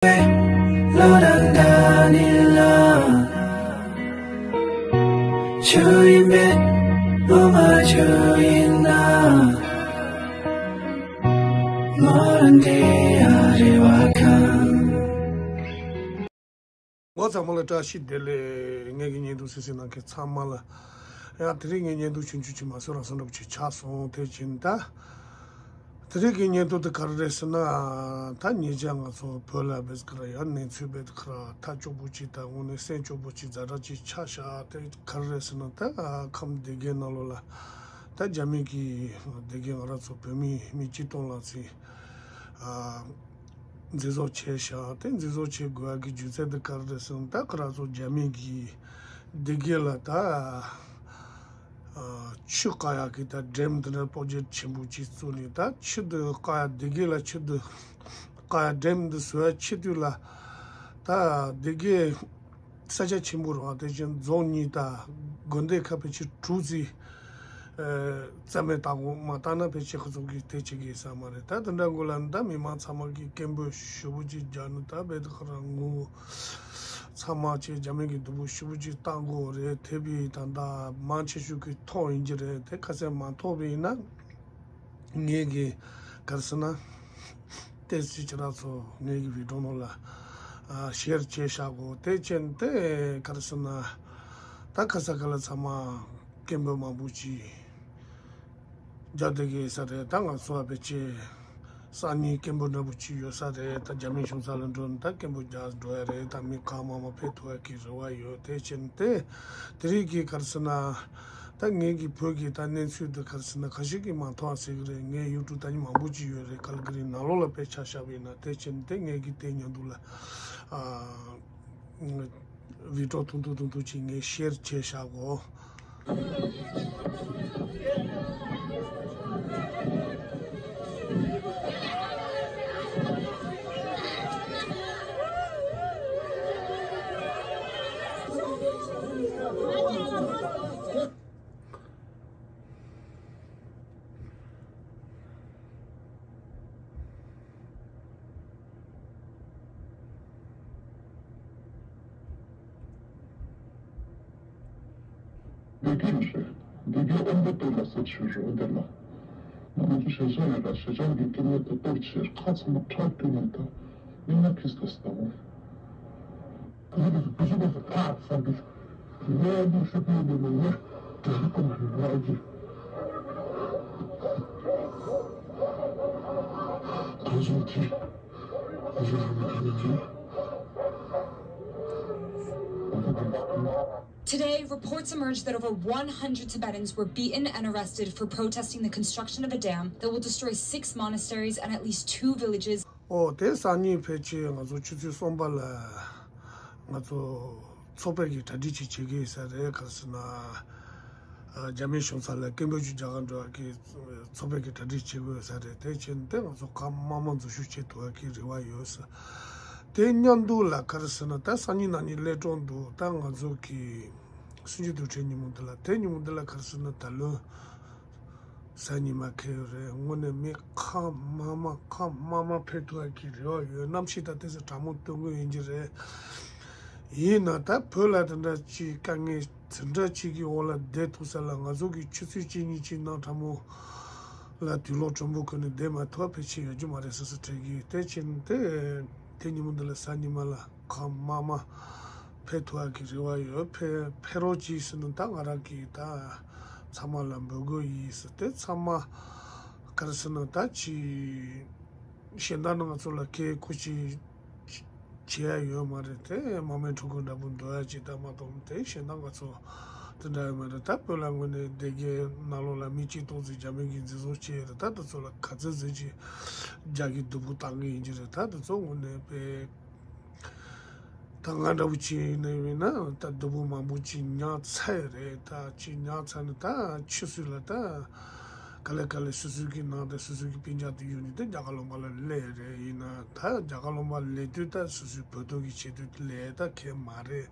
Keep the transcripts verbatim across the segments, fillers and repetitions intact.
བློ་དང་འདྲ་ནི་ལ། ཆུ་ཡིན་པས་ངོ་མ་ཆུ་ཡིན་ན། ངོ་རང་དེ་ཡ་རེ་བ་ཁང་། འོ་ཚང་མ་ལ་བཀྲ་ཤིས་བདེ་ལེགས། ངེད་ཀྱི་བརྙན་ཐུང་གཟིགས་གཟིགས་གནང་མཁན་ཚང་མ་ལ། ཡང་དེ་རིང་ངའི་བརྙན་ཐུང་ཆུང་ཆུང་ཅིག་མ་བཟོ་རང་བཟོ་འདྲ་པོ་ཅིག་ཆགས་སོང་། དེ་བཞིན་ད། དེ་རིང་གི་བརྙན་ཐུང་དེ་ག་རེ་རེད་ཟེར་ན། ད་ཉེ་ཆར་ང་ཚོ་བོད་ལ་བེས་ཀ་ར་ཡང་གནས་ཚུལ་བེས་ཀ་ར་ཐག་ཆོད་པོ་ཅིག་དང་དངོས་གནས་སེམས་སྐྱོ་པོ་ཅིག་ཛ་དྲག་ཅིག་ཆགས་ཤག་དེ་ག་རེ་རེད་ཟེར་ན། ད་ཁམས་སྡེ་དགེ་ནང་ལོགས་ལ་ད་རྒྱ་མི་གི་སྡེ་དགེ་ང་རང་ཚོ་བོད་མི་མི་གཅིག་སྟོང་ལྷག་ཙམ་འཛིན་བཟུང་བྱས་ཤག་དེ་འཛིན་བཟུང་བྱེད་དགོས་ཡག་གི་རྒྱུ་མཚན་དེ་ག་རེ་རེད་ཟེར་ན། ད་ཁོ་རང་ཚོ་རྒྱ་མི་གི་སྡེ་དགེ་ལ་ད། ཆུ་བཀག་ཡག་གི་ད་ཌེམ་འདི་འདྲ་པོ་ཇེཀཊ་ཆེན་པོ་ཅིག་བཙུགས་ནས། ད་ཆུ་འདི་བཀག་ཡག་སྡེ་དགེ་ལ་ཆུ་འདི་བཀག་ཡག་ཌེམ་འདི་བཟོ་ཡག་ཆེད་དུ་ལ། ད་སྡེ་དགེ་ས་ཆ་ཆེན་པོ་རེད་པ། དེ་བཞིན་རྫོང་གཉིས་དང་དགོན་སྡེ་ཁག་ཕལ་ཆེར་དྲུག་ཙམ་རྩ་མེད་བཏང་དགོས། མ་བཏང་ན་ཕལ་ཆེར་ཁོ་ཚོ་གིས་དེ་བྱེད་ཀྱི་ཡོད་ས་མ་རེད། ད་དེ་འདྲ་དགོས་ལ་ད་མི་མང་ཚང་མ་གིས་སྐད་འབོད་ཞེ་པོ་ཅིག་རྒྱག་ནས། ད་བེས་ཀ་ར་ངུ། ཚང་མ་ཅིག་རྒྱ་མི་གི་སྡུག་པོ་ཞེ་པོ་ཅིག་བཏང་དགོས་རེད། དེ་བས་ད་ལྟ་མང་ཆེ་ཤོས་ཀྱིས་མཐོང་ཡིན་གྱི་རེད། དེ་ག་ཚད་མ་མཐོང་བ་ཡིན་ན་ངེད་ཀྱིས་ག་རེ་ཟེར་ན། ཏོག་ཙམ་ཁྱེད་རང་ཚོ་ངེད་ཀྱི་བི་ཌིའོ་ནང་ལ་ཨ་ཤེར་བྱས་བཞག་གོ། དེ་བྱས་ནས་དེ་ག་རེ་ཟེར་ན། ད་ཁ་ས་ཁ་ལ་ཚང་མ་སྐད་འབོད་མང་པོ་ཅིག་རྒྱག་བསྡད་ཀྱི་ཡོད་ས་རེད། ད་ང་ཚོ་ཨ་ཕལ་ཆེར་སང་ཉིན་སྐད་འབོད་འདྲ་པོ་ཅིག་ཡོད་ས་རེད། ད་རྒྱ་མི་གཞུང་ཚབ་ལ་འགྲོ་ནས་ད་སྐད་འབོད་རྒྱག་འགྲོ་ཡ་རེད། ད་མི་གང་མང་མང་ཕེབས་ཐུབ་ཡ་གི་རེ་བ་ཡོད། དེ་བྱས་ནས་དེ་དེ་རིང་གི་ག་རེ་ཟེར་ན། ད་ངེད་ཀྱི་བོད་ཀྱི་ད་གནས་ཚུལ་འདི་ག་རེ་ཟེར་ན། ཁ་ཤས་ཀྱིས་མ་མཐོང་ཟེར་གྱི་རེད། ངའི་ཡུ་ཊུབ་ད་ནི་མང་པོ་ཅིག་ཡོད་རེད། ཀལ་ཀ་རི་ནང་ལོགས་ལ་དཔེ་ཆ་བཞག་པ་ཡིན་ན། དེ་བྱས་ནས་དེ་ངེད་ཀྱིས་དེ་མཉམ་དུ་ལ་ཨ། བི་ཌིའོ་ཐུང་ཐུང་ཐུང་ཐུང་ཅིག་ངས་ཤེར་བྱས་བཞག་གོ། འདི་ག་རེད། འདི་གའི་ཨོམ་བུ་དེ་ལ་ཟེར་ཞུ་རོགས། འདི་ལ་ང་ཚོ་ཞེ་ཆང་ཡོད་ལ། ཞེ་ཆང་གི་སྐྱེ་དངོས་དེ་གཏོར་ཕྱིར་ཁ་ཚང་མ་ཁྲག་བསྐྱུར་ནས་ད་མི་ང་ཁྲིས་ཏེ་སྟོང་། Today, reports emerged that over one hundred Tibetans were beaten and arrested for protesting the construction of a dam that will destroy six monasteries and at least two villages. ཨོ། དེ་སང་ཉིན་ཕལ་ཆེར་ང་ཚོ་ཆུ་ཚོད་གསུམ་པ་ལ་ང་ཚོ་ཚོགས་པའི་གི་གྲ་སྒྲིག་ཅིག་བྱེད་ཀྱི་ཡོད་ས་རེད། ག་རེ་ཟེར་ན། ཨ། རྒྱ་མིའི་གཞུང་ཚབ་ལ་སྐད་འབོད་ཅིག་རྒྱག་གར་འགྲོ་བ་གི་ཚོགས་པའི་གི་གྲ་སྒྲིག་བྱེད་དགོས་ས་རེད། དེ་བྱས་ནས་དེ་ང་ཚོ་གང་མང་མང་འཛུལ་ཞུགས་བྱེད་ཐུབ་པ་གི་རེ་བ་ཡོད་ས། དེ་མཉམ་དུ་ལ་ག་རེ་ཟེར་ན། ད་སང་ཉིན་གནངས་ཉིན་སླེབས་གྲབས་འདུག་ད་ང་ཚོ་གི་སྲིད་འཇུག་དུས་དྲན་ཉིན་མོ་འདི་ལ། དེ་ཉིན་མོ་འདི་ལ་ག་རེ་ཟེར་ན། ད་ལོ་གཟའ་ཉི་མ་འཁེལ་ཡོད་རེད། དངོས་གནས་མི་གང་མང་མང་གང་མང་མང་ཕེབས་ཐུབ་པ་གི་རེ་བ་ཡོད། གནམ་གཤིས་ད་ཏོག་ཙམ་གྲང་མོ་སྟོན་གྱི་ཡིན་གྱི་རེད། ཡིན་ན་ད་བོད་ལ་དེ་འདྲ་ཅིག་དཀའ་ངལ་དེ་འདྲ་ཅིག་གི་འོག་ལ་བསྡད་ཐུབ་ས་ལ། ང་ཚོ་གི་ཆུ་ཚོད་གཅིག་གཉིས་ཅིག་ནང་གྲང་མོ་ལ་དུག་ལོག་དྲོན་པོ་གོན་ནས་བསྡད་མ་ཐུབ་པ་ཕལ་ཆེར་ཡོད་རྒྱུ་མ་རེད་ཟེར་ཟེར་དྲན་གྱི་ཡོད། དེ་བྱས་ནས་དེ་དེ་ཉིན་མོ་འདི་ལ་གཟའ་ཉི་མ་ལ་གང་མང་མང་ཕེབས་ཐུབ་པ་གི་རེ་བ་ཡོད། ཕེབས་ཕེབས་རོགས་གྱིས་ཟེར་ནས་ད་ང་རང་གིས་ད་ཚང་མ་ལ་འབོད་སྐུལ་ཡིན་ཟེར། དེ་ཚང་མ་ག་རེ་ཟེར་ན། ད་ཅིག་གཞན་དག་ནང་ང་ཚོ་ལ་ཁེ་ཁུ་ཅིག་བྱེད་ཡ་ཡོད་མ་རེད། དེ་དམག་མིའི་ཕྲུ་གུ་འདྲ་པོ་འགྲོ་ཡ་ཅིག་ད་མ་གཏོགས། དེ་གཞན་དག་ང་ཚོ་དེ་འདྲ་ཡོད་མ་རེད། ད་བོད་ལ་དངོས་གནས་སྡེ་དགེ་ནང་ལོགས་ལ་མི་གཅིག་སྟོང་ཙམ་རྒྱ་མི་གིས་འཛིན་བཟུང་བྱས་ཡོད་རེད། ད་དེ་ཚོ་ལ་ག་ཚོད་ཙམ་ཅིག་རྒྱ་གིས་སྡུག་པོ་བཏང་གི་ཡིན་གྱི་རེད། ད་དེ་ཚོ་དངོས་གནས་དཔེ་ད་ང་འདྲ་པོ་ཅིག་ཡིན་ན་ཡིན་ན་ད་སྡུག་པོ་མང་པོ་ཅིག་མྱངས་ཚར་ཡོད་རེད། ད་ཅིག་མྱངས་ཚར་ནས་ད་ཆུད་ཟོས་ལ་ད་ག་ལེ་ག་ལེ་སོ་སོའི་གི་ནང་དུ་སོ་སོའི་གི་སྤུན་ཀྱག་དེ་ཡོད་ནས་ད་རྒྱ་གར་ལུང་པ་ལ་སླེབས་རེད། ཡིན་ན་ད་རྒྱ་གར་ལུང་པ་སླེབས་དུས་ད་སོ་སོའི་བོད་དོན་གི་ཆེད་དུ་སླེབས་ད་མཁན་མ་རེད།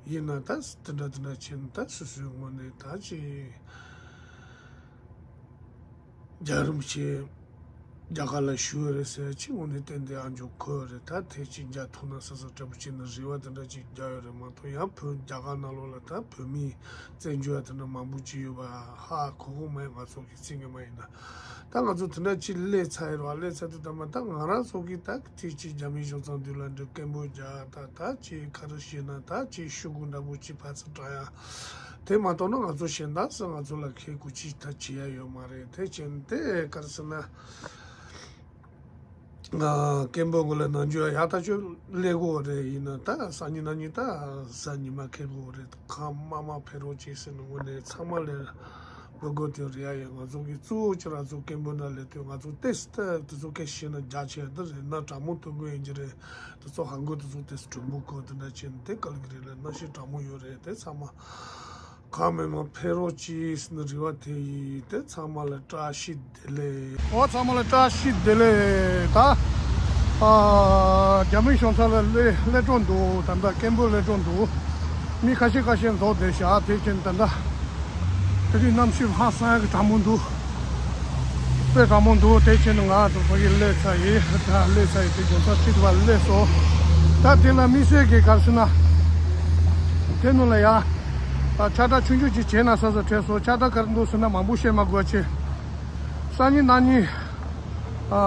ཡིན་ན་ད་དེ་འདྲ་དེ་འདྲ་བྱས་ནས་ད་སོ་སོའི་ངོས་ནས་ད་ཅིག་རྒྱག་རིམ་བྱས། རྒྱ་གར་ལ་བཞུགས་ཡོད་རེད་ཟེར་ཅིག་དངོས་གནས་བསྟན་དེ་ཨ་མཆོག་གོ་ཡོད་རེད། ད་དེ་ཅིག་མཇལ་ཐུབ་ན་ཟེར་ཟེར་འདྲ་པོ་བྱས་ན་རེ་བ་དེ་འདྲ་ཅིག་རྒྱག་ཡོད་རེད་མ་གཏོགས། ཡང་བོད་རྒྱ་གར་ནང་ལོགས་ལ་ད་བོད་མིའི་བཙན་བྱོལ་བ་དེ་འདྲ་མང་པོ་ཅིག་ཡོད་པ་ཧ་གོ་གི་མ་ཡིན། ང་ཚོ་གི་རྩིས་ངན་མ་ཡིན་ན། ད་ང་ཚོ་དེ་འདྲ་ཅིག་སླེབས་ཚར་ཡོད་རེད་བ། སླེབས་ཚར་དུས་ད་མ་ད་ང་རང་ཚོ་གི་ད་དེ་ཅིག་རྒྱ་མིའི་གཞུང་ཚབ་མདུན་ལ་འགྲོ། སྐད་འབོད་རྒྱག་ད་ད་ཅིག་ག་རེ་བྱས་ན་ད་ཅིག་ཤོག་གུ་འདྲ་པོ་ཅིག་ཕར་ཚུར་བསྒྲགས་ཡ། དེ་མ་གཏོགས་ན་ང་ཚོ་གཞན་དག་སུ་ང་ཚོ་ལ་ཁེ་གུ་ཅིག་ད་བྱེད་ཡ་ཡོད་མ་རེད། དེ་བྱས་ན་དེ་ག་རེ་ཟེར་ན། སྐད་འབོད་གུ་ལ་ནང་འཇུག་ཡག་ཐག་ཆོད་སླེབས་དགོས་རེད། ཡིན་ན་ད་སང་ཉིན་གནངས་ཉིན་ད་གཟའ་ཉི་མ་འཁེལ་དགོས་རེད། གང་མང་མང་ཕེབས་རོགས་བྱེད་ཟེར་ནས་འོ་ནས་ཚང་མ་ལ་འབོད་སྐུལ་དེ་རེད་ཡ། ཡ་ང་ཚོ་གི་གཙོ་བོ་ཁྱེད་རང་ཚོ་སྐད་འབོད་ནང་སླེབས་དུས་ང་ཚོ་ཏེས་ད་དེ་ཚོ་སྐད་བཤད་ན་རྒྱ་ཆེ་འདི་རེད་ན་དྲང་མོ་ཐུག་དགོས་ཡིན་གྱི་རེད། དེ་ཚོ་ཧང་གོ་དེ་ཚོ་ཏེས་དྲང་མོ་གོ་དེ་འདྲ་བྱས་ནས་དེ་ག་ལ་གི་རེད་ལ་གནམ་གཤིས་དྲང་མོ་ཡོད་རེད། དེ་ཚང་མ། གང་མང་མང་ཕེབས་རོགས་གྱིས་ཟེར་ནས་རེ་བ་དེ་ཡིན། དེ་ཚང་མ་ལ་བཀྲ་ཤིས་བདེ་ལེགས། འོ་ཚང་མ་ལ་བཀྲ་ཤིས་བདེ་ལེགས། ད་ཨ་རྒྱ་མིའི་གཞུང་ཚབ་ལ་སླེབས་སླེབས་འགྲོ་འདུག་ད་ལྟ་སྐད་འབོད་སླེབས་འགྲོ་འདུག་མི་ཁ་ཤས་ཁ་ཤས་འཛོམས་བསྡད་ཤག་དེ་བཞིན་ད་ལྟ་དེ་རིང་གནམ་གཤིས་ཧང་སང་གི་གྲང་མོ་འདུག་དཔེ་གྲང་མོ་འདུག་དེ་བཞིན་ང་ཚོ་ཕ་གི་སླེབས་ཚར་ཡིན། ད་སླེབས་ཚར་ཡིན། དེ་གཞུང་ཚབ་ཁྲི་ཐོག་ལ་སླེབས་སོང་། ད་དེ་ལ་དམིགས་བསལ་གྱི་ག་རེ་ཟེར་ན། དེ་ནང་ལ་ཡ། ཨ་ཕྱག་བྲིས་ཆུང་ཆུང་ཅིག་བྱས་ན་ཟེར་ཟེར་དྲན་སོང་། ཕྱག་བྲིས་ག་རེ་འདུག་ཟེར་ན་མང་པོ་བཤད་མ་དགོས་པ་བྱས། སང་ཉིན་གནངས་ཉིན། ཨ་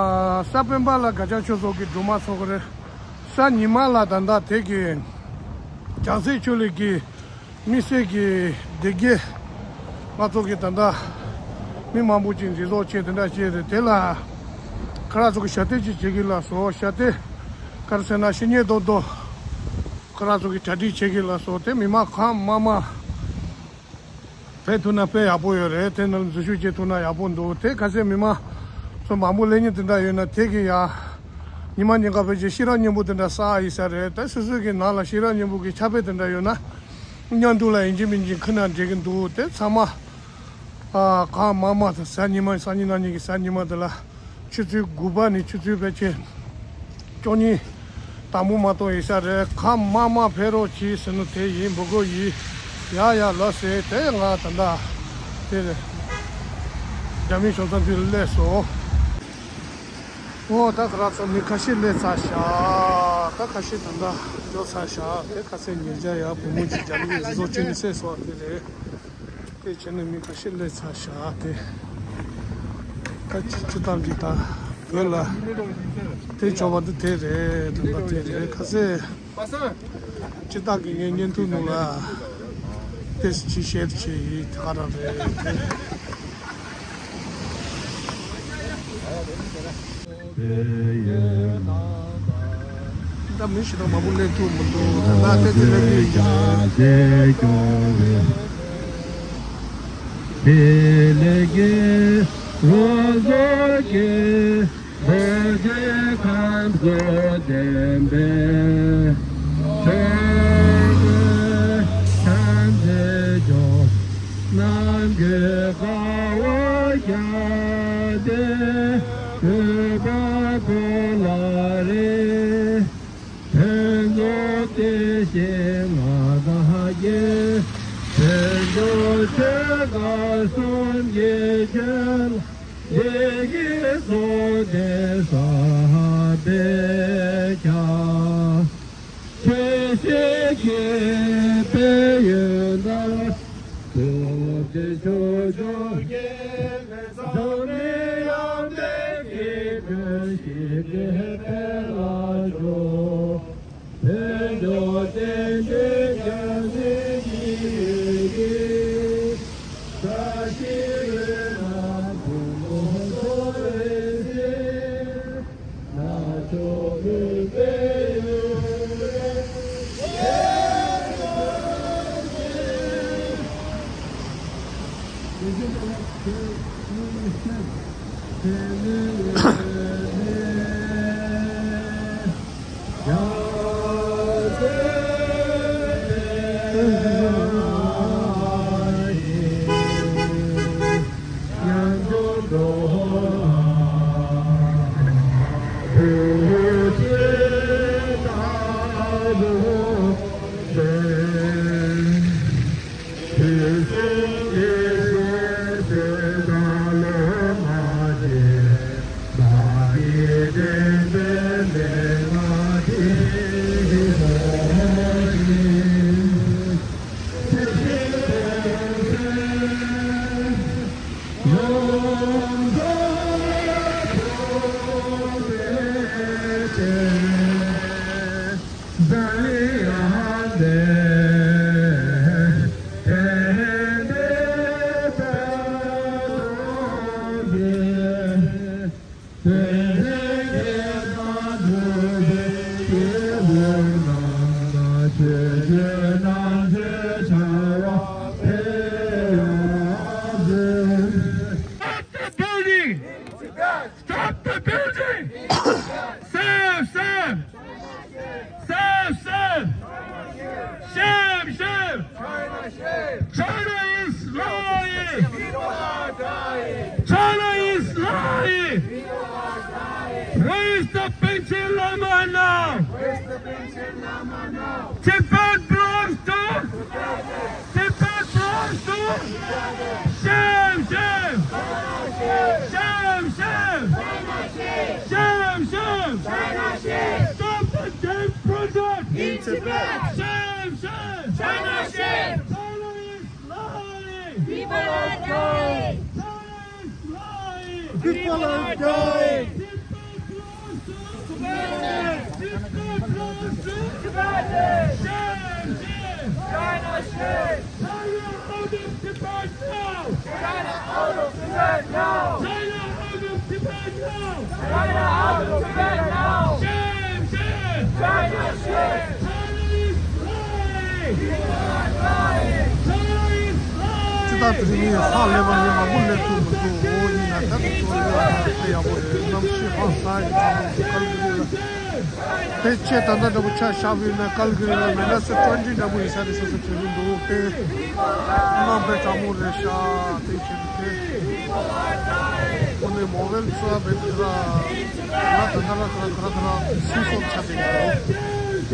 གཟའ་སྤེན་པ་ལ་དགའ་ལྕགས་ཆོས་ཚོགས་ཀྱི་སྒྲོལ་མ་ཚོགས་ཀྱི་རེད། གཟའ་ཉི་མ་ལ་ད་ལྟ་དེ་གི་བྱང་སེམས་ཆོས་གླིང་གི་དམིགས་བསལ་གྱི་སྡེ་དགེ་ང་ཚོ་གི་ད་ལྟ་མི་མང་པོ་ཅིག་འཛིན་བཟུང་བྱས་དེ་འདྲ་བྱས་རེད། དེ་ལ་ཁོ་རང་ཚོ་གི་ཞབས་བརྟན་ཅིག་བྱེད་ཀྱི་ལགས་སོ། ཞབས་བརྟན་ག་རེ་ཟེར་ན་ཤི་ཉེན་རྡོག་རྡོག་ཁོ་རང་ཚོ་གི་གྲ་སྒྲིག་བྱེད་ཀྱི་ལགས་སོ། དེ་མི་མང་གང་མང་མང་ཕེབས་ཐུབ་ན་དཔེ་ཡག་པོ་ཡོད་རེད། དེ་ནང་འཛུལ་ཞུགས་བྱེད་ཐུབ་ན་ཡག་པོ་འདུག་དེ་ག་ཚད་མི་མང་ཚོ་མང་པོ་སླེབས་མཁན་དེ་འདྲ་ཡོད་ན་དེ་གི་ཡ་ཉི་མ་ཉིན་གང་ཕལ་ཆེར་ཤེས་རབ་སྙིང་པོ་དེ་འདྲ་བསགས་ཡིན་ས་རེད། ད་སོ་སོ་གི་ནང་ལ་ཤེས་རབ་སྙིང་པོ་གི་ཕྱག་དཔེ་དེ་འདྲ་ཡོད་ན་མཉམ་དུ་ལ་ཡིན་གཅིག་མིན་གཅིག་ཁུར་ན་འགྲིག་གི་འདུག་དེ་ཚང་མ་ཨ་གང་མང་མང་དང་གཟའ་ཉི་མ་སང་ཉིན་གནངས་ཉིན་གྱི་གཟའ་ཉི་མ་དེ་ལ་ཆུ་ཚོད་དགུ་པ་ནས་ཆུ་ཚོད་ཕལ་ཆེར་བཅུ་གཉིས་དང་པོ་མ་གཏོགས་ཡིན་ས་རེད། གང་མང་མང་ཕེབས་རོགས་གྱིས་ཟེར་ནས་དེ་ཡིན། འབོད་སྐུལ་ཡིན། ཡ་ཡ་ལགས་སེ། དེ་ང་ད་ལྟ་དེ་རྒྱ་མིའི་གཞུང་ཚབ་མདུན་ལ་སླེབས་སོང་། འོ་ད་ཁོ་རང་ཚོ་མི་ཁ་ཤས་སླེབས་ཚར་ཤག་ད་ཁ་ཤས་ད་ལྟ་འགྲོ་ཚར་ཤག་དེ་ཁ་སང་ཉེ་ཆར་ཡ་བུ་མོ་གཅིག་རྒྱ་མིའི་གཞུང་ཚབ་མདུན་ནས་བསད་སོང་བ་དེ་རེད། དེ་བྱས་ནས་མི་ཁ་ཤས་སླེབས་ཚར་ཤག་དེ་ད་ཅི་ཅི་ལྟར་གྱི་ད་བོད་ལ་དེ་ཆོག་པ་འདི་དེ་རེད། ད་ལྟ་དེ་རེད། ཁ་སང་སྤྱི་བཏང་གི་ངའི་བརྙན་ཐུང་ནང་ལ་ཏེས་ཅི་བཤད་ཅི་ཡིན་དེ་ག་རང་རེད་དེ། ད་མི་ཞིག་དང་མང་པོ་སླེབས་ཐུབ་མི་འདུག་ད་ལྟ་དེ་ཚོ་སླེབས་ཀྱི་ཡིན་ཀྱང་། དེ་ལས་ཀྱི་རོ་བཟོ་གི་རྡོ་རྗེ་ཁམས་སུ་ལྡན་པའི་ཆོས་ཀྱི་ཐམས་ཅད་ཀྱང་། ནམ་མཁའི་དཔའ་བོ་ཞབས་བརྟན་འོད་དཔག་ཏུ་ལ་རེ། ཕུན་ཚོགས་བདེ་གཤེགས་མངའ་བདག་རྒྱལ། ཕུན་ཚོགས་ཆོས་དང་གསུམ་གྱི་ཆོས་ལ། བདེ་གཤེགས་རྫོགས་ལྡན་ཟབ་པའི་ཆར། ཆོས་བཤད་མཁས་པའི་ཡོན་བདག་ཐུབ་བསྟན་ཕྱོགས་བཅུར་རྒྱས་པའི་ཟབ་མོའི་དབྱངས་ལྡན་གྱི་ཐོས་བཞིན་དུ་འཕེལ་ལ་སྤྱོད། ཕུན་ཚོགས་བསྟན་འགྲོའི་རྒྱལ་སྲས་ཀྱི་ཡུལ་གྱི་བཀྲ་ཤིས་འོད་རྣམས་ཕུང་པོ་གསལ་བའི་ཚེ། Tibet belongs to Tibet belongs to Shame, shame! Shame, shame! Shame, shame! Stop the damn project! In Tibet! Shame, shame! China shame! China is lying! People are dying! China is lying! People are dying! Tibet belongs to Tibet! Tibet belongs to Tibet! Shame, shame! China shame! China out of Tibet now! China out of Tibet now! China out of Tibet now! China out of Tibet now! Shame, shame! China shame! China is lying! People are dying! China is lying! སྤྱི་བཏང་དེ་རིང་ངས་ཧ་ལས་པ་ངས་མང་པོ་སླེབས་ཐུབ་མི་འདུག་འོ་ཡིན་ན་ད་དེ་ཚོ་ལ་དཔེ་ཡག་པོ་རེད། གནམ་གཤིས་ཧང་སང་ཡོད། ཚང་མ་ག་ལ་རེད། དེ་ཆེ་ད་ལྟ་འདྲ་པོ་ཆ་བཞག་པ་ཡིན་ན་ཀལ་གི་རི་ལ་མེ་ནས་ཊ་ཊི་ཝེན་ཊི་འདྲ་པོ་ཡིན་ས་རེད་ཟེར་ཟེར་བྱེད་ཀྱི་འདུག་དེ་གནམ་དཔེ་གྲང་མོ་རེད་ཤག་དེ་བྱེད་དུས་དེ་ཁོ་ནས་མོ་བེལ་ཚོ་བེད་དེ་ལ་ང་ད་ལྟ་ལ་ཁ་ཁ་ཁ་སུ་སོགས་ཆ་དེ་འདུག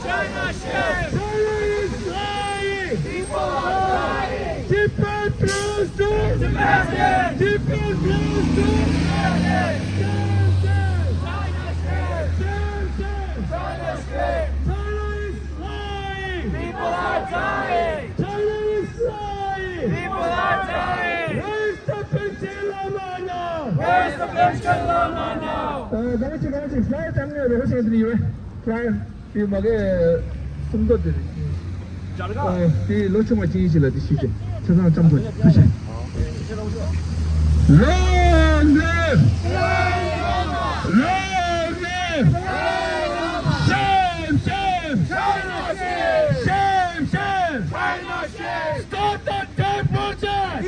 China shame! China is lying! People are dying! Tibet belongs to Tibetans! Tibet belongs to Tibetans! China shame! China shame! China shame! China is lying! People are dying! China is lying! People are dying! Where is the Panchen Lama now? Where is the Panchen Lama now? ཨ། ག་རེ་བྱེད་ག་རེ་བྱེད། ཕླ་ཡར་བཏང་ནས་རོགས་བྱེད་དེ་ཡོད། ཕླ་ཡར་དེ་མ་གི་སུམ་མདོ་དེ་རེད། ཨ། དེ་ལོ་ཆུང་བ་ཅིག་ཡིན་ཞིག་ལ་དེ་ཤེས་ཀྱི་ཆ་ཚང་ཙམ་དུ་ཐུགས་རྗེ་ཆེ། Long live! Long live! Shame, shame! Shame, shame! Stop the death project!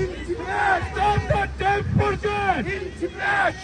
Stop the death project!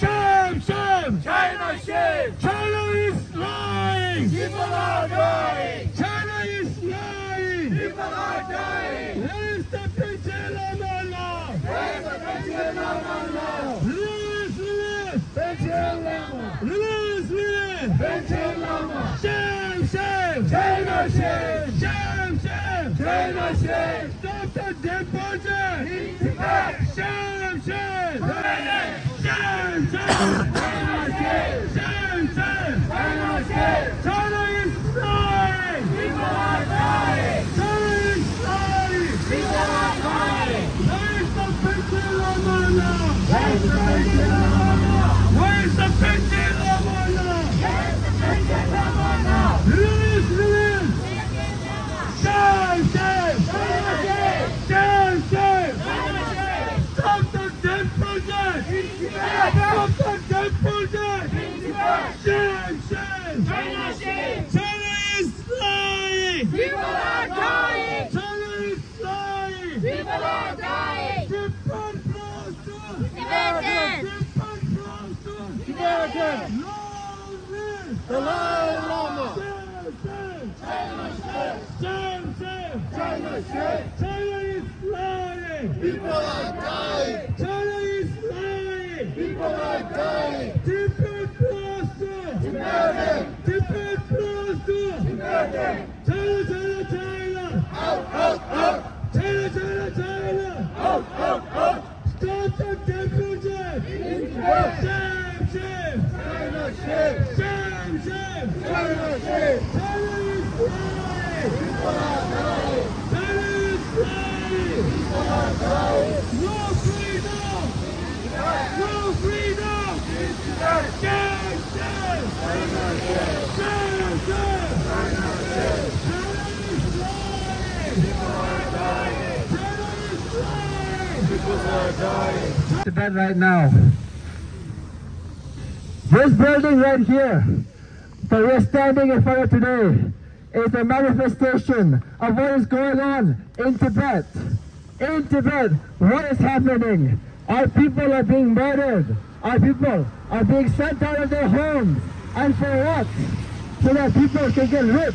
Shame, shame! China shame! China is lying! People are dying! China is lying! People are dying! Where is the Panchen Lama now? Where is the Panchen Lama now? Release, release! Panchen Lama! Release, release! Panchen Lama! Shame, shame! China shame! Shame, shame! China shame! Stop the death project! In Tibet! Shame, shame! Shame, shame! China shame! Shame, shame! China shame! China is lying! People are dying! China is lying! People are dying! Where is the Panchen Lama now? Where is the Panchen Lama now? Where is the Panchen Lama now? Where is the Panchen Lama now? Release, release! Shame, shame! Shame, shame! Stop the death project! Stop the death project! Shame, shame! China shame! China is lying! People are dying! China is lying! People are dying! Tibet belongs to Tibetans! Tibet belongs to Tibetans! Long live Dalai Lama! Shame, shame! China shame! China shame! China shame! China is lying! People are dying! China is lying! People are dying! Tibet belongs to Tibetans! Tibet belongs to Tibetans! China, China, China! Out, out, out! China, China, China! Out, out, out! Stop the death project! Shame, shame! China shame! Shame, shame! China shame! China is lying! People are dying! China is lying! People are dying! No freedom! No freedom! Shame, shame! China shame! China shame! China is lying! People are dying! China is lying! Tibet right now. This building right here that we are standing in front of today is a manifestation of what is going on in Tibet. In Tibet, what is happening? Our people are being murdered. Our people are being sent out of their homes. And for what? So that people can get rich.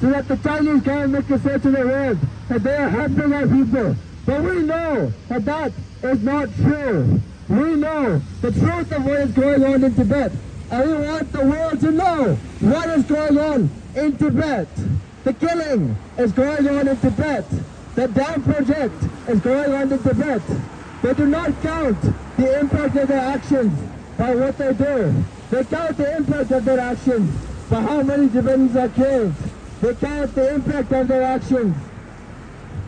So that the Chinese government can say to the world that they are helping our people. But we know that that is not true. We know the truth of what is going on in Tibet, and we want the world to know what is going on in Tibet. The killing is going on in Tibet. The dam project is going on in Tibet. They do not count the impact of their actions by what they do. They count the impact of their actions by how many Tibetans are killed. They count the impact of their actions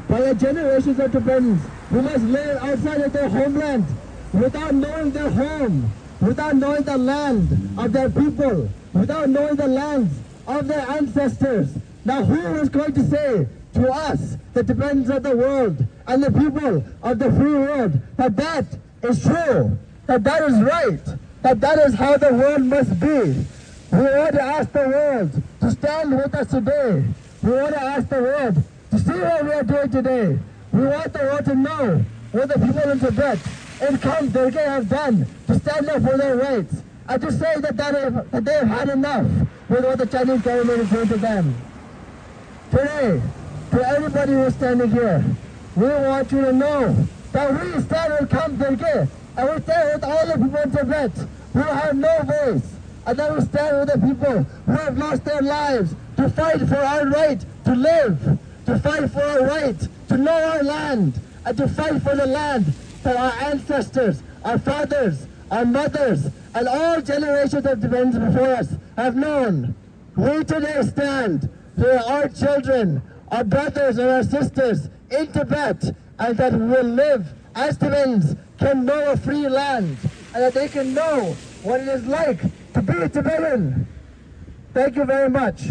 by the generations of Tibetans who must live outside of their homeland without knowing their home, without knowing the land of their people, without knowing the lands of their ancestors. Now, who is going to say to us, the Tibetans of the world and the people of the free world, that that is true, that that is right, that that is how the world must be? We want to ask the world to stand with us today. We want to ask the world to see what we are doing today. We want the world to know what the people in Tibet and Khamdorge have done to stand up for their rights and to say that, that, is, that they have had enough with what the Chinese government is doing to them. Today, to everybody who is standing here, we want you to know that we stand with Khamdorje and we stand with all the people in Tibet who have no voice, and that we stand with the people who have lost their lives to fight for our right to live, to fight for our right to know our land, and to fight for the land that our ancestors, our fathers, our mothers, and all generations of Tibetans before us have known. We today stand for our children, our brothers and our sisters in Tibet, and that we will live as Tibetans can know a free land, and that they can know what it is like to be a Tibetan. Thank you very much.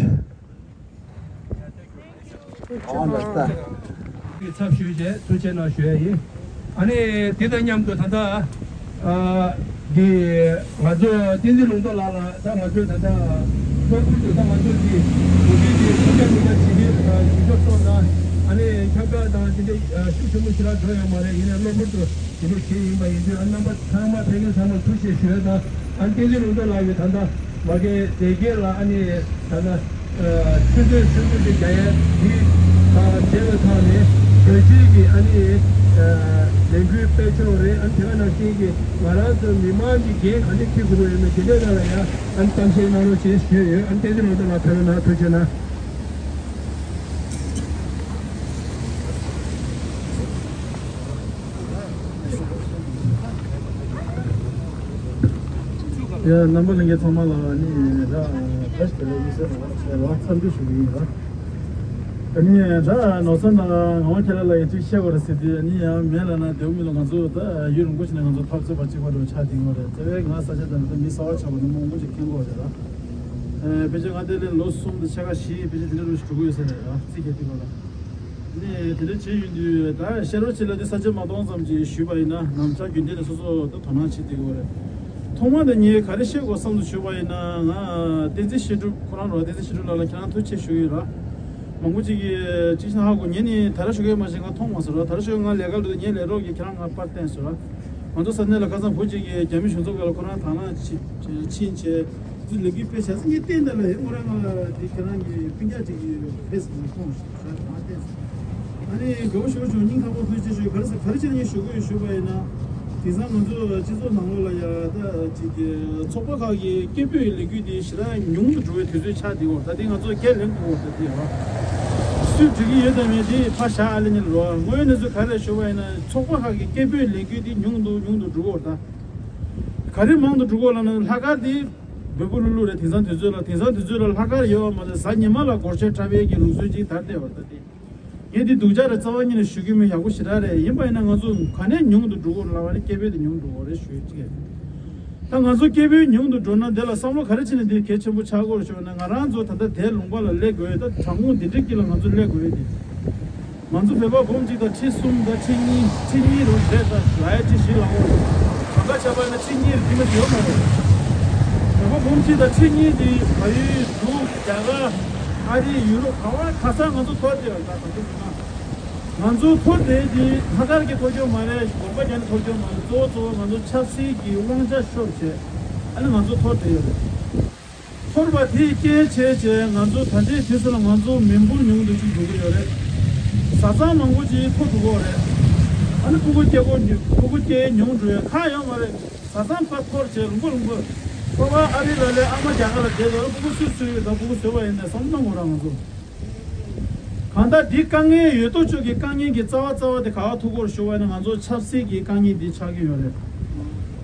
ཚབ་ཞུས་བྱས་ཐུགས་རྗེ་གནང་ཞུ་ཡ་ཡིན། ཨ་ནི་དེ་དང་མཉམ་དུ་ད་ལྟ་ཨ་འདི་ང་ཚོ་བསྟན་འཛིན་ལུང་རྟོགས་ལགས་ལ་ད་ང་ཚོས་ད་ལྟ་གློ་བུར་དུ་ད་ང་ཚོ་འདི་གོ་སྒྲིག་གི་ཐུགས་རྗེ་གནང་བྱེད་ཀྱི་ཞུ་ཤོག་སོང་ན་ཨ་ནི་ཁྱབ་བསྒྲགས་དང་དེ་འདྲ་ཤུགས་ཆེན་པོ་ཞེ་དྲག་འགྲོ་ཡོད་མ་རེད། ཡིན་ནའི་གློ་བུར་དུ་དེ་འདྲ་བྱས་ཡིན་པ་ཡིན་དུས་ཨ་རྣམ་པ་ཚང་མ་ཕལ་སྐད་ཚང་མར་ཐུགས་རྗེ་ཆེ་ཞུ་ཡ་དང་ཨ་ནི་བསྟན་འཛིན་ལུང་རྟོགས་ལགས་ཀྱིས་ད་ལྟ་མ་གི་དེ་གས་ལ་ཨ་ནི་ད་ལྟ་ཆུ་ཚོད་ཆུ་ཚོད་དེ་རྒྱག་ཡས་དེ་དང་འབྲེལ་བའི་ཐོག་ནས་བོད་སྤྱི་གི་ཨ་ནི་ལས་འགུལ་སྤེལ་ཆོག་རེད། ཨ་ནི་དེ་ག་ནང་བཞིན་གྱི་ང་རང་ཚོ་མི་མང་གི་འགན་ག་འདྲ་འཁྱེར་དགོས་ཀྱི་ཡོད་མེད་དེ་འདྲའི་སྒང་ལ་ཡང་ཨ་ནི་གཏམ་བཤད་གནང་རོགས་ཞེས་ཞུས་ཡོད། ཨ་ནི་བསྟན་འཛིན་ལུང་རྟོགས་ལགས་ཕེབས་རོགས་གནང་། ཐུགས་རྗེ་གནང་། ཡ་རྣམ་པ་ལྷན་རྒྱས་ཚང་མ་ལ་ནི་ད་བཀྲ་ཤིས་བདེ་ལེགས་ཡིན་ཟེར་བ་འཚམས་འདྲི་ཞུ་གི་ཡིན་ལ། ཨ་ནི་ད་ནོར་བཟང་དང་ངག་དབང་ཁྱེད་རང་ལ་ཡིན་ཅིག་བཤད་དགོས་རེད་ཟེར་དུས་ཨ་ནི་ཡང་མེད་ལ་ན་དེའུ་མི་ལ་ང་ཚོ་ད་ཡུན་རིང་པོ་ཞིག་ནས་ང་ཚོ་འཐབ་རྩོད་པ་གཅིག་པ་འགྲོ་ཆགས་བསྡད་ཡོད་རེད། དེ་བས་ང་ས་ཆ་དང་ད་མི་གསར་པ་ཆགས་པ་ནི་མང་པོ་ཅིག་མཁྱེན་གྱི་ཡོད་རེད་ལ། ཨ་ཕལ་ཆེར་ང་དེ་ལས་ལོ་གསུམ་དང་ཕྱེད་ཀ་བཞི་ཕལ་ཆེར་དེ་འདྲ་འགྲོ་ཞིག་འགྲོ་གི་ཡོད་ས་རེད་ལ་རྩིས་རྒྱག་དུས་སྒང་ལ། ནས་དེ་འདྲ་བྱས་ཡོང་དུས་ད་ཤེས་རོགས་བྱེད་ལ་དེ་ས་ཆ་མ་མཐོང་ཙམ་ཅིག་ཞུས་པ་ཡིན་ན་ནམ་ཞག་རྒྱུན་ལྡན་ནས་སོ་སོ་ད་དོ་སྣང་བྱེད་བསྡད་ཀྱི་ཡོད་རེད། ཐོག་མ་དེ་ངས་ག་རེ་བཤད་དགོས་བསམ་དུ་ཞུས་པ་ཡིན་ན་ང་བསྟན་འཛིན་བཤད་སྒྲུབ་ཁོ་རང་རོ་བསྟན་འཛིན་བཤད་སྒྲུབ་ལགས་ལ་ཁྱེད་རང་ཐུགས་རྗེ་ཆེ་ཞུ་གི་ཡོད་ར། མང་པོ་ཅིག་གིས་ཅིག་ཧ་གོ་ངས་ནི་ད་ར་ཞུ་གི་མ་ཤེས་ང་མཐོང་མ་སོང་ར། ད་ར་ཞུ་གི་ང་ལས་ཀ་འགྲོ་དུས་ངའི་ལས་རོགས་ཀྱིས་ཁྱེད་རང་ང་པར་བསྟན་སོང་ར། ང་ཚོ་ས་གནས་ལ་ཁ་སང་བུ་གཅིག་གིས་རྒྱ་མི་གཞུང་ཚབ་སྒང་ལ་ཁོ་རང་དང་བླངས་ཕྱིན་བྱས། དེ་ལས་འགུལ་སྤེལ་བྱས་ཙང་ངས་བལྟས་འདི་ལ་ཡིན་ཁོ་རང་ང་ལ་དེ་ཁྱེད་རང་གི་སྤུན་ཀྱག་ཅིག་གི་ཕེས་མ་མཐོང་ཞིག་ཟེར་མ་བལྟས་སོང་། ཨ་ནི་དགའ་བོ་ཞེ་པོ་བྱུང་སྙིང་ཐག་པ་ཐུགས་རྗེ་ཆེ་ཞུ་ག་རེ་ཟེར་ག་རེ་བྱས་ནས་ངས་ཞུ་དགོས་ཡོད་ཞུས་པ་ཡིན་ན། དེང་སང་ང་ཚོ་སྤྱི་ཚོགས་ནང་ལོགས་ལ་ཡ་ད་ཅིག་གི་ཚོགས་པ་ཁག་གི་སྐད་འབོད་ལས་འགུལ་དེ་ཞེ་དྲག་ཉུང་དུ་འགྲོ་བའི་དུས་ཚོད་ཆགས་བསྡད་ཡོད་ད་དེ་ང་ཚོ་ཁས་ལེན་དགོས་ཡོད་ད་དེ་ཡ། སུས་འགྲིག་གི་ཡོད་དམ་མེད་དེ་ཕར་བཞག་ཨ་ལེ་ཉིན་ལོ་དངོས་ཡོད་གནས་ཚུལ་ག་རེ་ཞུ་བ་ཡིན་ན་ཚོགས་པ་ཁག་གི་སྐད་འབོད་ལས་འགུལ་དེ་ཉུང་དུ་ཉུང་དུ་འགྲོ་གི་ཡོད་ད། ག་རེ་མང་དུ་འགྲོ་གི་ཡོད་ལབ་ན་ལྷག་དཀར་དེ། འབོད་སྐུལ་བླུག་བླུག་རེད། དེང་སང་དུས་ཚོད་ལ་དེང་སང་དུས་ཚོད་ལ་ལྷག་དཀར་ཡོད་པ་མ་ཟད་གཟའ་ཉི་མ་ལ་སྒོར་གཞས་འཁྲབ་པའི་གི་ལུགས་སྲོལ་ཅིག་དར་བསྡད་པ་ད་དེ། ངས་འདི་སྡུག་ཅག་རེད་རྩ་བ་ཉིད་ནས་ཞུ་གི་མིན་ཡག་པོ་ཞེ་དྲག་རེད། ཡིན་པ་ཡིན་ན་ང་ཚོ་ག་ནས་ཉུང་དུ་འགྲོ་དགོས་ལབ་པ་ནི་སྐད་འབོད་དེ་ཉུང་དུ་འགྲོ་དགོས་རེད་ཞུ་ཡ་གཅིག་རེད། ད་ང་ཚོ་སྐད་འབོད་ཉུང་དུ་འགྲོ་ན་དེ་ལ་བསམ་བློ་ག་རེ་བྱས་ནས་འདི་གལ་ཆེན་པོ་ཆགས་དགོས་རེད་ཞུ་ན་ང་རང་ཚོ་ད་ལྟ་དེ་ལུང་པ་ལ་སླེབས་དགོས་ཡོད་ད་གྲགས་འགུང་འདི་འདྲའི་དཀྱིལ་ལ་ང་ཚོ་སླེབས་དགོས་ཡོད་དེ། ང་ཚོ་བོད་པ་འབུམ་གཅིག་དང་ཁྲི་གསུམ་དང་ཁྲི་གཉིས་ཁྲི་གཉིས་རུ་རེད་ད་ལ་ཡ་ཁྲི་བཞི་ལ་འོང་། གང་ག་བྱས་པ་ཡིན་ན་ཁྲི་གཉིས་རུ་དེ་མ་ཡོད་མ་རེད། བོད་པ་འབུམ་གཅིག་དང་ཁྲི་གཉིས་དེ་བལ་ཡུལ་འབྲུག་རྒྱ་གར་ཨ་རི་ཡུ་རོབ་ག་བ་ག་ས་ང་ཚོ་ཐོར་ཏེ་ཡོད་ད་ད་ཚོ་ང་ཚོ་ཐོར་ཏེ་དེ་ལྷག་དཀར་གྱི་ཐོར་རྒྱུ་མ་རེད། དགོན་པ་རྒྱ་ནས་ཐོར་རྒྱུ་མ་རེད། གཙོ་བོ་གཙོ་བོ་ང་ཚོ་ཆབ་སྲིད་ཀྱི་དབང་ཆ་ཤོར་བྱས་ཨ་ནི་ང་ཚོ་ཐོར་ཏེ་ཡོད་རེད། ཚོར་བ་དེས་རྐྱེན་བྱས་བྱས་ང་ཚོ་ད་ལྟའི་དུས་སུ་ལ་ང་ཚོ་མི་འབོར་ཉུང་དུ་ཅིག་འགྲོ་གི་ཡོད་རེད། བཟའ་ཚང་མང་པོ་ཅིག་འཐོར་འགྲོ་གི་ཡོད་རེད། ཨ་ནི་ཕྲུ་གུ་སྐྱེ་སྒོ་ཕྲུ་གུ་སྐྱེ་ཉུང་འགྲོ་ཡ་ཁག་ཡོད་མ་རེད། བཟའ་ཚང་ཕར་འཐོར་བྱས་ལུང་པ་ལུང་པ། ཕོ་བ་ཨ་རི་ལ་ལས་ཨ་མ་རྒྱ་གར་ལ་བསྡད་ཡོད། སྤུ་གུ་སུས་གསོས་ཡོད་དང་སྤུ་གུ་བཟོས་པ་ཡིན་ནས་བསམ་བློ་གཏོང་དགོས་ར་ང་ཚོ། གང་ལྟར་འདི་དཀའ་ངལ་ཡོད་དོ་ཅོག་གི་དཀའ་ངལ་གྱི་རྩ་བ་རྩ་བ་དེ་ག་བ་ཐུག་གོ་ཞུ་བ་ཡིན་ན་ང་ཚོ་ཆབ་སྲིད་ཀྱི་དཀའ་ངལ་འདི་ཆགས་ཀྱི་ཡོད་རེད།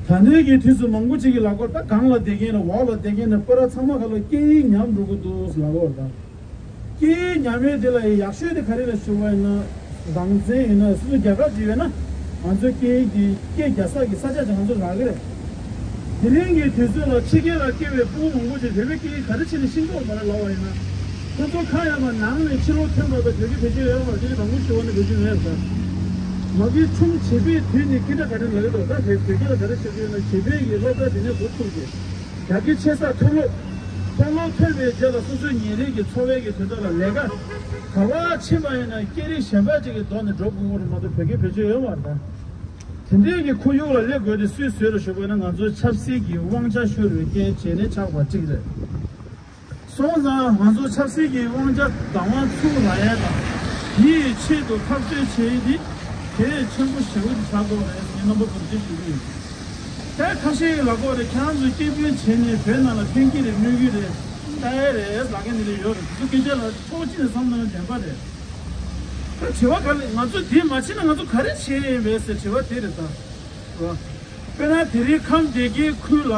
ད་ལྟའི་གི་དུས་སུ་མང་པོ་ཅིག་གི་ལབ་ཀྱི་ཡོད་རེད། ད་སྒང་ལ་བསྡད་མཁན་ལ་འོག་ལ་བསྡད་མཁན་ལ་པ་ར་ཚང་མ་ག་ལ་སྐད་ཡིག་ཉམས་འགྲོ་གི་འདུག་ལབ་ཀྱི་ཡོད་རེད། ད་སྐད་ཡིག་ཉམས་ཡས་དེ་ལ་ཡག་ཤོས་དེ་ག་རེ་རེད་ཞུ་བ་ཡིན་ན། རང་བཙན་ཡིན་ན་སོ་སོ་རྒྱ་གར་ཅིག་ཡོད་ན་ང་ཚོའི་སྐད་ཡིག་དེ་སྐད་རྒྱག་ས་གི་ས་ཆ་ཅིག་ང་ཚོ་རག་གི་རེད། དེ་རིང་གི་དུས་ཚོད་ལ་ཕྱི་རྒྱལ་ལ་སྐྱེས་པའི་སྤུ་གུ་མང་པོ་ཅིག་བོད་པའི་སྐད་ཡིག་ག་རེ་བྱས་ནས་ཤེས་ཀྱི་ཡོད་མ་རེད་ལབ་པ་ཡིན་ན། ཁོ་ཚོ་ཁ་ཡ་མ་ནང་ནས་ཕྱི་ལོགས་ཐོན་པ་དང་བོད་སྐད་བེད་སྤྱོད་ཡོད་མ་རེད། དེ་མང་པོ་ཞུ་བ་ནི་བེད་སྤྱོད་མེད་ཟེར། མ་གི་ཆུང་བྱིས་པའི་དུས་ནས་སྐད་ཆ་ག་རེ་ལབ་ཀྱི་འདུག་ད་བོད་བོད་སྐད་ལ་ག་རེ་བཤད་ཀྱི་ཡོད་ན་བྱིས་པའི་གི་སློབ་གྲྭ་དེ་ནས་འགོ་ཚུགས་ཏེ། རྒྱ་སྐད་ཆེ་ས་མཐོ་སློབ། མཐོ་སློབ་ཐོན་པའི་རྗེས་ལ་སོ་སོའི་ཉིན་རེ་གི་འཚོ་བའི་གི་དོན་དག་ལ་ལས་ཀ་ག་པར་ཕྱིན་པ་ཡིན་ན་སྐད་རིགས་གཞན་པ་ཅིག་གི་ཐོག་ནས་འགྲོ་དགོས་ཀྱི་རེད་མ་གཏོགས་བོད་སྐད་བེད་སྤྱོད་ཡོད་མ་རེད་ད། དེ་འདྲའི་གི་ཁོར་ཡུག་ལ་སླེབས་དགོས་དེ་སུས་བཟོས་རེད་ཞུ་དགོས་ན་ང་ཚོའི་ཆབ་སྲིད་ཀྱི་དབང་ཆ་ཤོར་བའི་རྐྱེན་བྱས་ནས་ཆགས་པ་གཅིག་རེད། སོང་ཙང་ང་ཚོ་ཆབ་སྲིད་ཀྱི་དབང་ཆ་བདག་དབང་ཚུར་རག་ཡས་དང་། དེའི་ཆེད་དུ་འཐབ་རྩོད་བྱེད་ཡས་འདི་གལ་ཆེན་པོ་ཞེ་པོ་ཅིག་ཆགས་ཀྱི་ཡོད་རེད་ཟེར་ནས་རྣམ་པ་ཚོར་འདི་ཞུ་གི་ཡོད། ད་ཁ་ཤས་ལབ་ཀྱི་ཡོད་རེད། ཁྱེད་རང་ཚོས་སྐད་འབོད་བྱས་ནས་བོད་ནང་ལ་ཕན་གྱི་རེད་གནོད་ཀྱི་རེད་ལྟ་ཡས་རེད་ལབ་མཁན་འདི་འདྲ་ཡོད་རེད། དེ་ཚོ་སྐད་ཆ་ལ་ཐོག་གཅིག་ནས་བསམ་བློ་བཏང་ན་བདེན་པ་རེད། ད་དྲི་བ་ག་རེ། ང་ཚོ་འདི་མ་བྱས་ན་ང་ཚོ་ག་རེ་བྱས་ཡིན་པས་ཟེར་དྲི་བ་དེ་རེད་ད། རེད་བ། དཔེར་ན་དེ་རིང་ཁམས་སྡེ་དགེ་ཁུལ་ལ་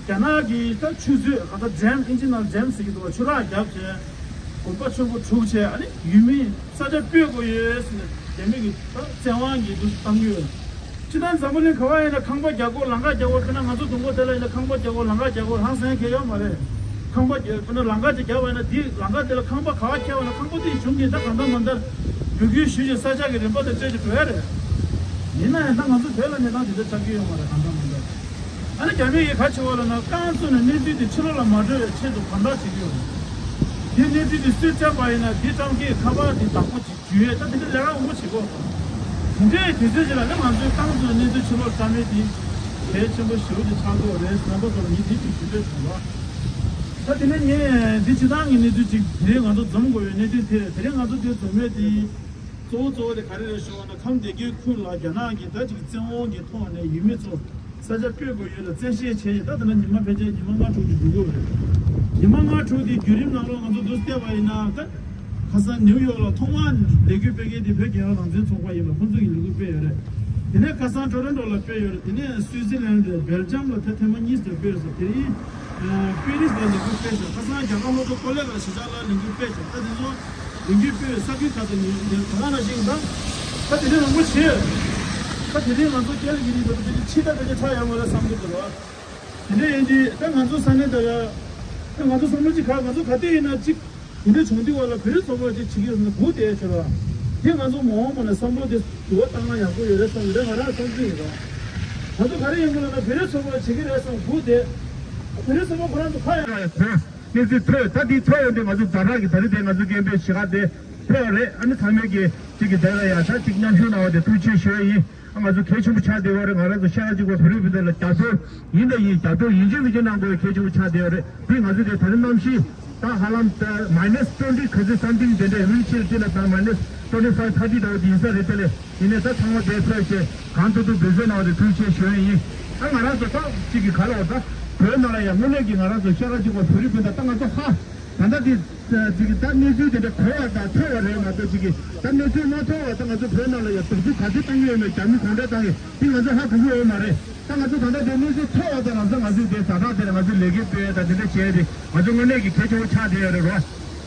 རྒྱ་ནག་གིས་ད་ཆུ་མཛོད་ག་ད་ཌེམ། ཨིན་ཇི་ནང་ཌེམ་ཟེར་གྱི་འདུག་བ། ཆུ་རགས་བརྒྱབ་བྱས་དགོན་པ་ཆེན་པོ་དྲུག་བྱས། ཨ་ནི་ཡུལ་མི་ས་ཆ་སྤོས་དགོས་ཡོད་ཟེར་ནས་རྒྱ་མི་གི་ད་བཙན་དབང་གིས་འདུག་བཏང་ཡོད། སྤྱིར་བཏང་འཛམ་བུ་གླིང་ག་བ་ཡིན་ན་ཁང་པ་རྒྱག་དགོས་ལམ་ཁ་རྒྱག་དགོས། དཔེར་ན་ང་ཚོ་སྡོང་པོ་དེ་ལ་ཡིན་ན་ཁང་པ་རྒྱག་དགོས་ལམ་ཁ་རྒྱག་དགོས་ཧང་སང་གང་ཡང་ཡོད་མ་རེད། ཁང་པ་རྒྱག་དཔེར་ན་ལམ་ཁ་ཅིག་རྒྱག་པ་ཡིན་ན་དེ་ལམ་ཁ་དེ་ལ་ཁང་པ་ག་བ་ཁྱེར་བ་ན་ཁང་པ་དེའི་གཞུང་གིས་ད་གང་ལྟར་མ་ལྟར་འབོད་སྐུལ་ཞུས་བྱས་ས་ཆ་གི་རིན་པ་དང་སྤྲད་བྱས་འགྲོ་ཡ་རེད། ཡིན་ན་ཡང་ད་ང་ཚོ་བོད་ལ་གནས་སྟངས་དེ་འདྲ་ཆགས་ཀྱི་ཡོད་མ་རེད་གང་ལྟར་མ་ལྟར། ཨ་ནི་རྒྱ་མི་ཡིས་ག་བྱེད་བ་ལབ་ན་རྐང་བཙུགས་ནས་གནས་ཚུལ་དེ་ཕྱི་ལོགས་ལ་མ་འགྲོ་བའི་ཆེད་དུ་གང་འདྲ་བྱེད་ཀྱི་ཡོད་རེད། དེ་གནས་ཚུལ་དེ་སུས་བཅད་པ་ཡིན་ན་དེ་ཀྲང་ཀེའི་ཁ་པར་དེ་བདག་པོ་བྱེད། ཇུས་ཡོད། ད་དེ་འདྲ་ལས་ཀ་མང་པོ་བྱེད་དགོས། དེ་འདྲའི་དུས་ཚོད་ཅིག་ལ་ནི་ང་ཚོའི་ཏང་ཙུའི་གནས་ཚུལ་ཕྱི་ལོགས་བཀྲམ་མེད་དེ་གལ་ཆེན་པོ་ཞེ་པོ་ཅིག་ཆགས་ཀྱི་ཡོད་རེད། རྣམ་པ་ཚོ་ལ་ངས་དེ་ཅིག་ཞུ་འདོད་བྱུང་བ། ད་དེ་ནས་ངས་འདི་སྤྱིར་བཏང་གི་གནས་ཚུལ་ཅིག་དེ་རིང་ང་ཚོ་འཛོམས་དགོས་པའི་གནད་དོན་དེ་རེད། དེ་རིང་ང་ཚོ་འདིར་འཛོམས་ཡས་དེ་གཙོ་བོ་གཙོ་བོ་དེ་ག་རེ་རེད་ཞུ་བ་ན་ཁམས་སྡེ་དགེ་ཁུལ་ལ་རྒྱ་ནག་གིས་ད་ཅིག་བཙན་དབང་གི་ཐོག་ནས་ཡུལ་མི་ཚོ་ས་ཆ་སྤོས་དགོས་ཡོད་ལ་བཙན་ཤེད་བྱས་ཡོད། ད་ལྟ་ན་ཉི་མ་ཕལ་ཆེར་ཉི་མ་ལྔ་དྲུག་ཅིག་འགྲོ་གི་ཡོད་རེད། ཉི་མ་ལྔ་དྲུག་དེའི་བརྒྱུད་རིམ་ནང་ལོགས་ང་ཚོ་འདུག་བལྟས་པ་ཡིན་ན་ད་ཁ་སང་ནིའུ་ཡོག་ལ་ཐོག་མར་ལས་འགུལ་སྤེལ་མཁན་དེ་བོད་རྒྱལ་ཡོངས་རང་བཙན་ཚོགས་པ་ཡིན་པ་ཁོང་ཚོ་གིས་ལས་འགུལ་སྤེལ་ཡོད་རེད། དེ་ནས་ཁ་སང་ཊོ་རོན་ཊོ་ལ་སྤེལ་ཡོད་རེད། དེ་ནས་སུའུ་ཙི་ལན་རེད། སྦེལ་ཇམ་ལ་ཐེངས་ཐེངས་མ་གཉིས་ཙམ་སྤེལ་ཡོད་ཟེར། དེ་རིང་ཨ་པེ་རིས་ལ་ལས་འགུལ་སྤེལ་ཤག་ཁ་སང་རྒྱ་གར་ལྷོ་ཕྱོགས་ཀོ་ལི་ལ་གཞིས་ཆགས་ལ་ལས་འགུལ་སྤེལ་ཤག་ད་དེ་ཚོ་ལས་འགུལ་སྤེལ་བའི་ས་ཁུལ་ཁག་ཏུ་ཉེ་ཉེ་ད་ག་ནང་བཞིན་དང་། ད་དེ་རིང་མང་པོ་བྱས། ད་དེ་རིང་ང་ཚོ་རྒྱ་ལ་གི་རིགས་ད་དེ་རིང་ཕྱི་ཟླ་ཕལ་ཆེར་ཚར་ཡོང་བ་རེད་བསམ་གྱི་འདུག་ར། དེ་འདྲ་ཡིན་དུས་ད་ང་ཚོ་ས་གནས་ད་ལ་ད་ང་ཚོ་བསམ་བློ་ཅིག་ག་ང་ཚོ་ག་དུས་ཡིན་ན་ཅིག་དེ་འདྲ་བྱུང་དུས་བ་ལ་བོད་རིགས་ཚོགས་པ་ཅིག་བྱེད་ཀྱི་ཡོད་ན་སྒུག་བསྡད་ཆོག་ར། དེ་ང་ཚོ་མ་འོངས་པ་ནས་བསམ་བློ་དེ་འགྱུར་བ་བཏང་ན་ཡག་པོ་ཡོད་རེད་བསམ་གྱི་རེད། ང་རང་བསམ་ཚུལ་ཡིན་ར། ང་ཚོ་ག་རེ་ཡིན་དགོས་ལབ་ན་བོད་རིགས་ཚོགས་པ་བྱེད་ཀྱི་རེད་བསམ་སྒུག་བསྡད། བོད་རིགས་ཚོགས་པ་ཁོ་རང་ཚོ་ཁ་ཡ། གནས་ཚུལ་ཐོས། ད་འདི་ཐོས་ཡོང་དུས་ང་ཚོ་ཛ་དྲག་གི་ད་རེས་དེ་ང་ཚོ་སྐད་འབོད་བྱེད་ག་དེ་ཐོས་པ་རེད། ཨ་ནི་ཚང་མས་ཀྱི་གཅིག་གི་དེ་ལ་ཡ་ད་གཅིག་མཉམ་ཞུགས་གནང་བ་དེ་ཐུགས་རྗེ་ཆེ་ཞུ་ཡ་ཡིན། ཨ་ང་ཚོ་གལ་ཆེན་པོ་ཆགས་བསྡད་ཡོད་རེད། ང་རང་ཚོ་ཤེས་ར་གཅིག་པ་བོད་རིགས་སྤུན་ཟླ་ལ་རྒྱབ་སྐྱོར་ཡིན་དང་ཡིན། རྒྱབ་སྐྱོར་ཡིན་གཅིག་མིན་གཅིག་གནང་དགོས་པའི་གལ་ཆེན་པོ་ཆགས་བསྡད་ཡོད་རེད། དེ་ང་ཚོ་དེ་ད་རེས་གནམ་གཤིས་ད་ཧ་ལམ་ད་མའི་ནས་ཊུ་ཝེན་ཊི་ག་ཚོད་སམ་ཐིང་དེ་འདྲ་ཡིན་ཕྱིར་བལྟས་ན་ད་མའི་ནས་ཊུ་ཝེན་ཊི་ཕའིབ་ཐར་ཊི་འདྲ་བོ་དེ་ཡིན་ས་རེད། དེ་ལས་ཡིན་ནའི་ད་ཚང་མ་དེ་ཐོས་བྱས་གང་ཐུབ་ཐུབ་འབད་བརྩོན་གནང་བ་དེ་ཐུགས་རྗེ་ཆེ་ཞུ་ཡ་ཡིན། ཨ་ང་རང་ཚོ་ད་གཅིག་གི་ག་ལ་བ་ད་བོད་ནང་ལ་ཡང་དངོས་གནས་ཀྱི་ང་རང་ཚོ་ཤེས་ར་གཅིག་པ་བོད་རིགས་སྤུན་ཟླ་ད་ང་ཚོ་ཧ་ད་ལྟ་དེ་ཅིག་གི་ད་གནས་ཚུལ་དེ་འདྲ་གོ་བ་དང་ཐོས་པ་རེད་མ་གཏོགས་ཅིག་གི་ད་གནས་ཚུལ་མ་ཐོས་པ་ད་ང་ཚོ་བོད་ནང་ལ་ཡང་གདུག་རྩུབ་ག་ཚོད་བཏང་གི་ཡོད་མེད་རྒྱ་མི་གང་འདྲ་བཏང་གི་དེ་ང་ཚོ་ཧ་གོ་གི་ཡོད་མ་རེད། ད་ང་ཚོ་ད་ལྟ་དེ་གནས་ཚུལ་ཐོས་པ་དང་ང་ཚོ་ང་ཚོས་དེ་ཛ་དྲག་དེ་ལ་ང་ཚོས་ལས་འགུལ་སྤེལ་ཡ་དང་དེ་འདྲ་བྱས་ཏེ་ང་ཚོ་དངོས་གནས་ཀྱི་གལ་ཆེན་པོ་ཆགས་བསྡད་ཡོད་རེད་རོ།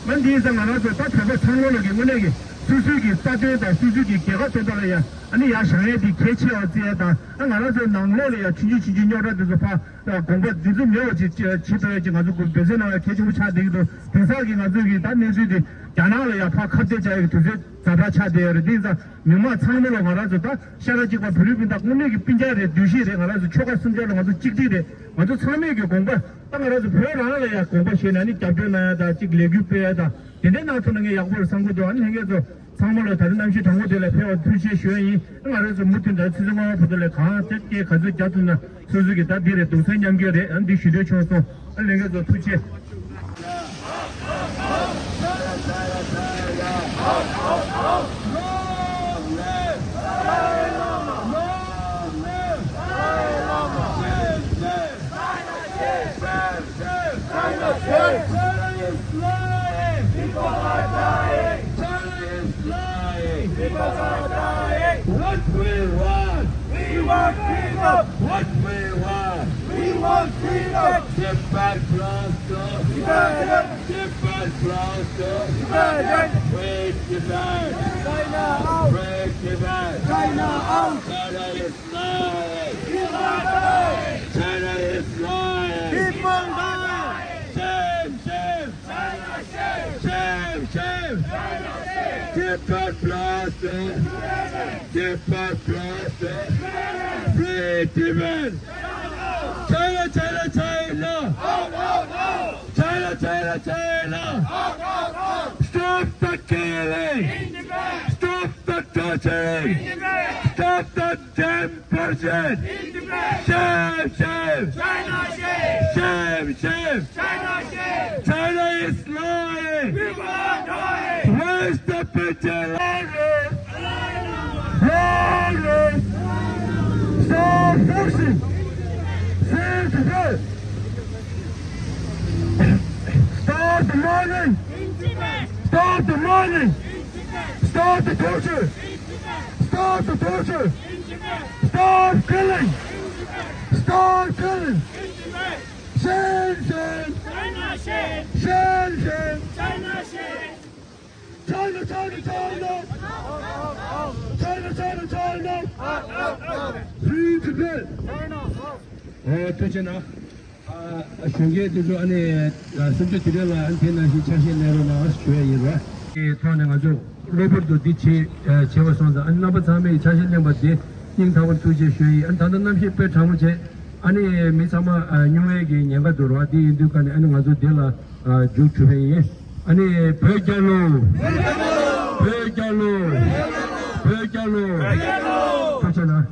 ང་འདི་ཡིན་ཙང་ང་རང་ཚོ་ད་བོད་པ་ཚང་མ་ལོག་གི་དངོས་གནས་ཀྱི་སོ་སོའི་གི་རྩ་དོན་དང་སོ་སོའི་གི་རྒྱལ་ཁབ་དོན་དག་ལ་ཡ་ཨ་ནི་ཡ་བཞེངས་ཡ་དེ་གལ་ཆེ་བ་བརྩི་ཡ་དང་ཨ་ང་རང་ཚོའི་ནང་ལོགས་ལ་ཡ་ཆུང་ཆུང་ཆུང་ཆུང་རྙོག་དྲ་དེ་ཚོ་ཕར། དགོངས་པ་འཛིན་ཚུལ་མེད་པ་ཅིག་བྱེད་ཐུབ་ཡ་ཅིག་ང་ཚོ་ཀུན་འབད་བརྩོན་གནང་བའི་གལ་ཆེན་པོ་ཆགས་བསྡད་ཀྱི་འདུག་དེང་སང་གི་ང་ཚོའི་གི་ད་གནས་ཚུལ་འདི་རྒྱ་ནག་ལ་ཡང་ཕར་ཁ་གཏད་བཅག་ཡ་གི་དུས་ཚོད་ཛ་དྲག་ཆགས་བསྡད་ཡོད་རེད། དེ་ཙང་མི་མང་ཚང་མ་ལ་ང་རང་ཚོ་ད་ཤ་ཁྲག་གཅིག་པ་བོད་རིགས་སྤུན་ཟླ་དངོས་གནས་ཀྱི་སྤུན་ཀྱག་རེད། འདུ་ཤེས་རེད། ང་རང་ཚོ་ཆོལ་ཁ་གསུམ་ཆར་ལ་ང་ཚོ་གཅིག་སྒྲིལ་རེད། ང་ཚོ་ཚང་མས་ཀྱི་དགོངས་པ་ད་ང་རང་ཚོ་བོད་རང་ལ་ཡང་དགོངས་པ་བཞེས་ནས་ནི་རྒྱབ་སྐྱོར་གནང་ཡ་དང་གཅིག་ལས་འགུལ་སྤེལ་ཡ་དང་དེ་འདྲའི་གནང་ཐུབ་ན་ངས་ཡག་པོ་རེད་བསམ་གྱི་འདུག་ཨ་ནི་ལྷན་རྒྱས་ཚོ། ཚང་མ་ལ་ད་རེས་གནམ་གཤིས་གྲང་མོ་དེ་ལ་ཕེབས་པར་ཐུགས་རྗེ་ཆེ་ཞུ་ཡ་ཡིན། ང་རང་ཚོ་མུ་མཐུད་ད་ཆུ་ཚོད་ལྔ་པ་བར་དུ་ལ་གང་ཐད་ཀྱི་ག་ཚོད་རྒྱག་ཐུབ་ན་སོ་སོ་གི་ད་འདི་རེད་འདུག་སེམས་མཉམ་སྐྱེད་རེད། ཨ་འདི་ཞུ་འདོད་བྱུང་སོང་། ཨ་ལྷན་རྒྱས་ཚོ་ཐུགས་རྗེ་ཆེ། What we want? We want freedom. Tibet belongs to Tibetans. Tibet belongs to Tibetans. Free Tibet. China out. Free Tibet. China out. China is lying. People die. China is lying. People die. Shame, shame. China shame. Shame, shame. China shame. Tibet belongs to Tibet belongs to Free Tibet. China, China, China. Out, out, out. China, China, China. Out, out, out. Stop the killing. In Tibet. Stop the torturing. In Tibet. Stop the damn bullshit. In Tibet. Shame, shame. China shame. Shame, shame. China shame. China is lying. People are dying. Where's the picture? Long live! Long live! Stop forcing! Free Tibet! Stop the murder! Stop the murder! Stop the torture! Stop the torture! Stop killing! Stop killing! Shame, shame! China shame! Shame, shame! China shame! China, China, China! China, China, China! Free Tibet! ཨོ་ཐུགས་རྗེ་གནང་། ཨ་གཞོན་སྐྱེས་དེ་ཚོ་ཨ་ནི་ཨ་གསུམ་བཅུ་དེ་རིང་ལ་ཨ་ནི་དེ་ནང་བཞིན་ཆ་ཤས་ལེན་རོགས་གནང་ཞུ་ཡ་ཡིན་རོགས། དེའི་ཐོག་ནས་ང་ཚོ་གློ་བུར་དུ་འདི་བྱེད་ཨ་བྱེད་པ་སོང་ཙང་ཨ་ནི་རྣམ་པ་ཚང་མས་ཆ་ཤས་ལེན་པ་དེ་སྙིང་ཐག་པ་ཐུགས་རྗེ་ཞུ་ཡ་ཡིན། ཨ་ནི་ད་ལྟ་གནམ་གཤིས་དཔེ་གྲང་མོ་བྱས། ཨ་ནི་མི་ཚང་མ་ཨ་སྨྱུང་བའི་གི་ཉེན་ཁ་འདུག་རོགས། དེ་ཡིན་དུས་ཀ་ནས་ཨ་ནི་ང་ཚོ་འདི་ལ་ཨ་མཇུག་གྲུབ་པ་ཡིན། ཨ་ནི་བོད་རྒྱལ་ལོ། བོད་རྒྱལ་ལོ། བོད་རྒྱལ་ལོ། ཐུགས་རྗེ་གནང་།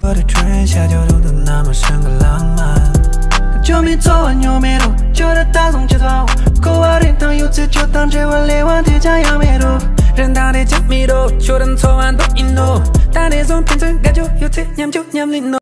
But the train ཤར་ཡོད་རུང་དུ་ནམ་ཞིག་གི་ལམ་མ། ཇོ་མི་ཚོ་བ་ཉོ་མེད་རུང་ཇོ་ར་ད་སོང་ཅི་ཐང་། ཁོ་བ་རིན་ཐང་ཡོད་ཚེ་ཇོ་དང་འབྲེལ་བ་ལས་བ་དེ་ཅང་ཡང་མེད་རུང་། རིན་ཐང་རེ་ཅང་མེད་རུང་ཇོ་ར་ཚོ་བ་འདུག་ཡིན་ནོ། ད་ནས་བཟུང་ཕན་ཚུན་དགའ་ཇོ་ཡོད་ཚེ་མཉམ་ཇོ་མཉམ་ལེན་ནོ།